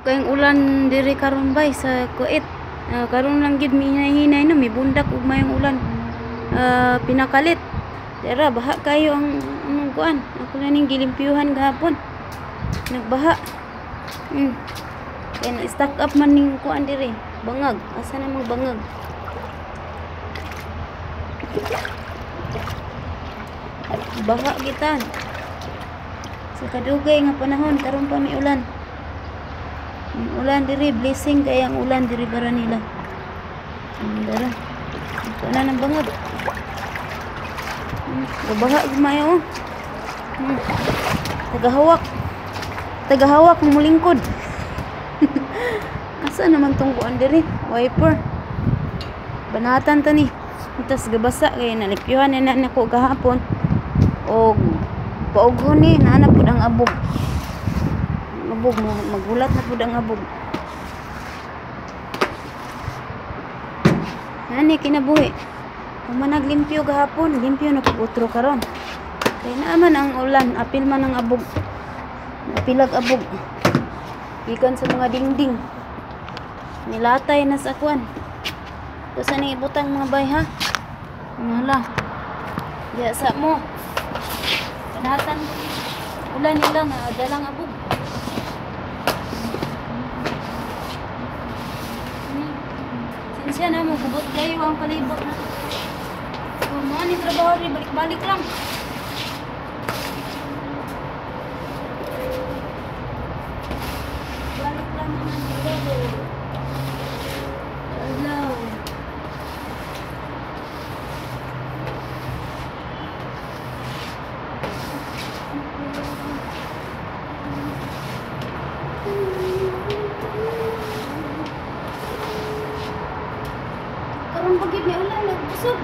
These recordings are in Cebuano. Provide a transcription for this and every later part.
Kayong ulan diri karon bay sa Kuwait. Karon lang gid mihinay-hinay no, may bundak ug mayong ulan. Pinakalit. Dara baha kayo ang anong kuan. Ako na ning gilimpyuhan gahapon. Nagbaha. Kaya na stock up man ning kuan diri. Bangag. Asa namang bangag? Baha gitan. Sa kadugay nga panahon karon pa may ulan. Ang ulan diri, blessing kay ang ulan diri bara nila. Dara. Ito na ng bangag. Gabaha gumayo oh. Tagahawak. Tagahawak mulingkod. Asa naman tong kuan diri? Wiper. Banatan ta ni. Tas gabasa kay nalipyuhan na nako gahapon. Og paughon ni naa na pud ang abog. Abog magulat na pud ang abog. Ani kinabuhi. Kung managlimpyo gahapon, limpyo na pud utro karon. Kay naa man ang ulan, apil man ang abog. Napilag abog. Gikan sa mga dingding. Nilatay na sa kuan. Kusa ning ibutang mga bay ha. Ngala. Diya sa mo. Kanatan ulan nila nga dalang abog. Sinsya na mo gubot kayo ang palibot na. So, mga ni trabaho rin, balik-balik lang. Balik lang naman trabaho. Adlaw. Karon pagid ni ulan nagbusog.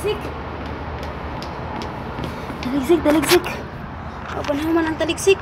Taligsik. Taligsik, taligsik. O, panahon man ang taligsik.